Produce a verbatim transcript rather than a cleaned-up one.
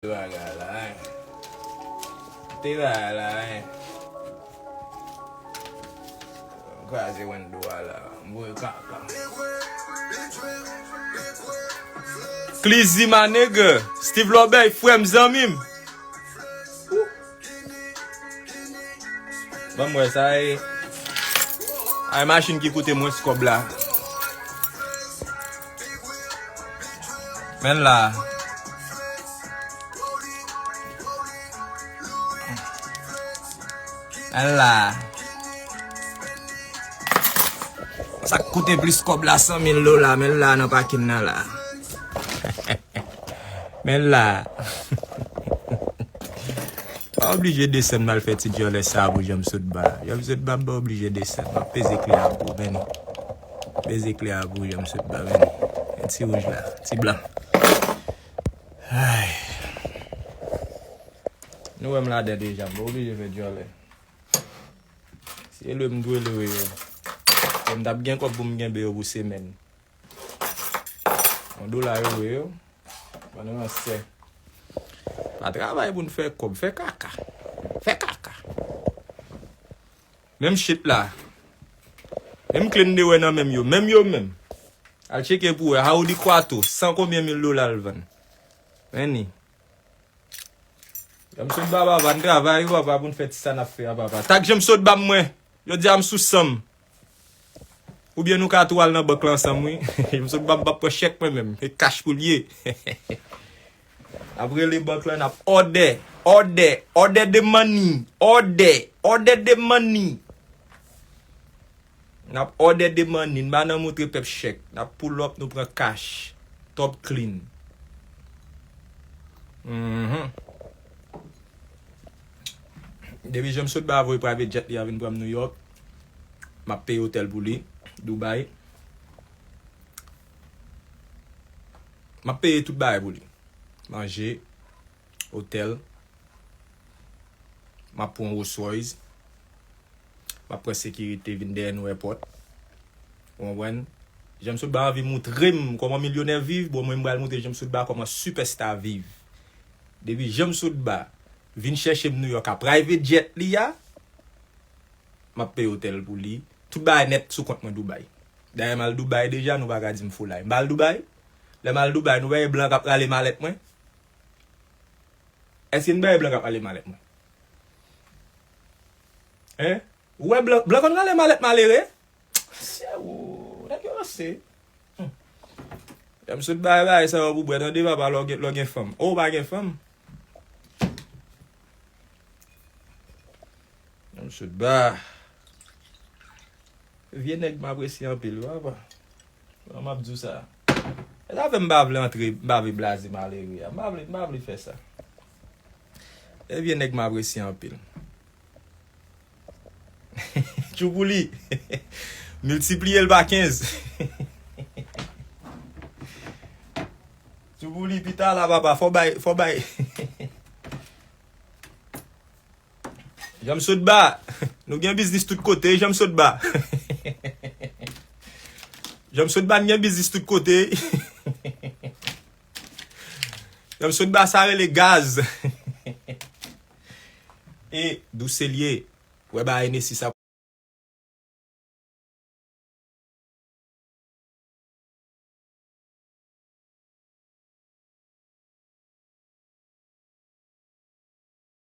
Bagay la, hein. Te bagay la, hein. Kraze wendo a la. M voye kaka. Clizzy, my nigga. Steve Lobey, frè m, zanmi m. Ban m wè sa e. Ay, machin ki koute mwens kòb la. Men la. Men la. Sa k koute plis kòb la, san mil dola, men la nan pakin nan la. Men la. Pa oblije desann m al fè ti djòlè sa pou Janmsotba. Janmsotba, m pa oblije desann. M ap peze kle a pou ou, men. Peze kle a pou ou, Janmsotba, men. Ti wouj la, ti blan. Ay. Nou wè m ladan deja, m pa oblije fè djòlè. Si e lwe m dwe lwe yo. Bon, m t ap gen kòb pou m kenbe yo pou semèn. Yon dola yo lwe yo. Pandan yon sè. Pa travay pou n fè kòb, fè kaka. Fè kaka. Menm shit la. Menm kle n de wè nan menm yo. Menm yo menm. Al tcheke pou wè. Howdy Quattro, san konbyen mil dola l vann. Men ni. Janmsotba, papa, n travay, papa, pou n fè ti sa n ap fè a, papa. Tag Janmsotba mwen. Jodi a m sou san m. Oubyen nou ka tou al nan bank la ansanm, wi. Janmsotba, m p ap pran chèk mwen menm. E kach pou l ye. N ap rele bank la, n ap order, order, order the money, order, order the money. N ap order the money, n pa nan montre pèp chèk. N ap pull up, nou pran cash. Top clean. Mhm. Depi Janmsotba voye private jet li a vin pran m New York, m ap peye otèl pou li, Dubai. M ap peye tout bagay pou li. Manje, otèl. M ap pran Rolls Royce. M ap pran sekirite vin dèyè nou èpòt. Ou konprann? Janmsotba anvi moutre m kòman milyonè viv, bon, mwen m pral moutre Janmsotba kòman sipèsta viv. Depi Janmsotba vin chèche m New York a private jet li a, m ap peye otèl pou li. Tout bagay nèt sou kont mwen Dubai. Dayè m al Dubai deja, nou pa ka di m foulay. M pa al Dubai? Lè m al Dubai, nou pa wè blan k ap rale malèt mwen? Èske n pa wè blan k ap rale malèt mwen? Hein? Ou wè blan, blan konn rale malèt malere? Sè ou, nèg yo ranse. Hmm. Janmsotba bay bagay sa yo pou bwè, tande papa, lè w gen, lè w gen fanm. O, w pa gen fanm? Janmsotba. Vye nèg m apresye anpil, wi, papa. Bon, m ap di w sa. E sa fè m pa vle antre, m pa vle blaze malere a. M pa vle, m pa vle fè sa. E vye nèg m apresye anpil. Tchoubouli. Miltipliye l pa kenz. Tchoubouli, pita la, papa. Fò bay, fò bay. Janmsotba. Nou gen biznis tout kote, Janmsotba. Janmsotba, n gen biznis tout kote. Janmsotba, sa rele gaz. E, Doucelier. Wè bagay Nessis a